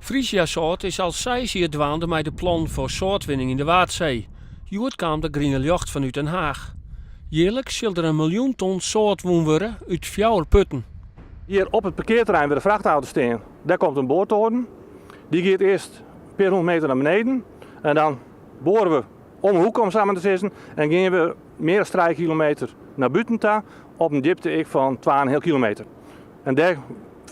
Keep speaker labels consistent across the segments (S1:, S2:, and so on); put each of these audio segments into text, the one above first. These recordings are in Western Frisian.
S1: Frisia Sâlt is al seis jier dwaande mei de plannen foar sâltwinning yn de Waadsee. Hjoed kaam der griene ljocht fanút Den Haach. Jierliks sil der in miljoen ton sâlt wûn wurde út fjouwer putten.
S2: Hjir op it parkearterrein wêr de frachtauto's stean, dêr komt in boartoren. Dy giet earst in pear hûndert meter nei beneden en dan boare we om 'e hoeke om sa mar te sizzen en gean we mear as trije kilometer nei bûten ta op in djipte ek fan twa en in heal kilometer. En dêr,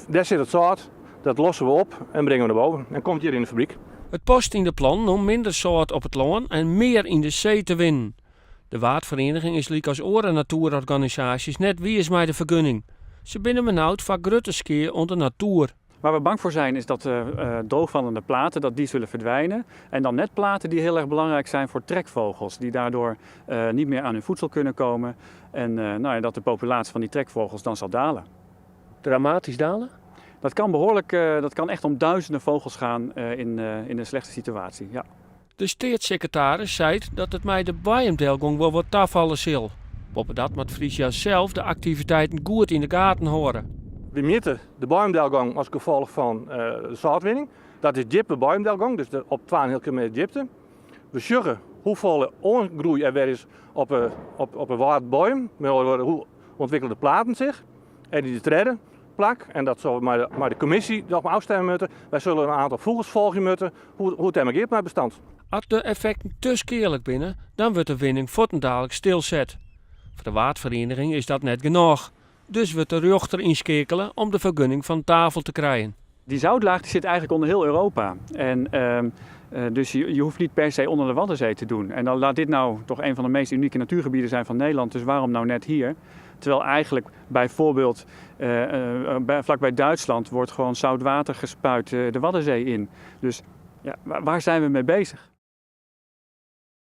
S2: dêr sit it sâlt, dat losse we op en bringe we nei boven en komt hjir yn de fabryk.
S1: It past yn de plannen om minder sâlt op it lân en mear yn de see te winnen. De Waadferiening is lykas oare natoerorganisaasjes net wiis mei de fergunning. Se binne benaud foar grutte skea oan de natoer.
S3: Waar we bang voor zijn is dat de droogvallende platen dat die zullen verdwijnen. En dan net platen die heel erg belangrijk zijn voor trekvogels. Die daardoor niet meer aan hun voedsel kunnen komen. En nou ja, dat de populatie van die trekvogels dan zal dalen.
S1: Dramatisch dalen?
S3: Dat kan behoorlijk, dat kan echt om duizenden vogels gaan in een slechte situatie. Ja.
S1: De steatssekretaris seit dat it mei de boaiemdelgong wol wat tafalle sil. Boppedat moat Frisia sels de aktiviteiten goed yn de gaten hâlde.
S2: Wy mjitte de boaiemdelgong as gefolch fan de sâltwinning. Dat is djippe boaiemdelgong, dus op twa en in heal kilometer djipte. We sjogge hoefolle oangroei der wer is op 'e waadboaiem. Met oare wurden, hoe ûntwikkele de platen sich. En yn de tredde plak, en dat sille we mei de kommisje noch ôfstimme moatte, wy sille in oantal fûgels folgje moatte hoe't it dêrmei giet mei it bestand.
S1: As de effekten te skealik binne, dan wurdt de winning fuortendaliks stilset. Foar de Waadferiening is dat net genôch, dus wurdt de rjochter ynskeakele om de fergunning fan tafel te krijen.
S3: Die zoutlaag die zit eigenlijk onder heel Europa. En dus je hoeft niet per se onder de Waddenzee te doen. En dan laat dit nou toch een van de meest unieke natuurgebieden zijn van Nederland. Dus waarom nou net hier? Terwijl eigenlijk bijvoorbeeld vlakbij Duitsland wordt gewoon zout water gespuit de Waddenzee in. Dus ja, waar zijn we mee bezig?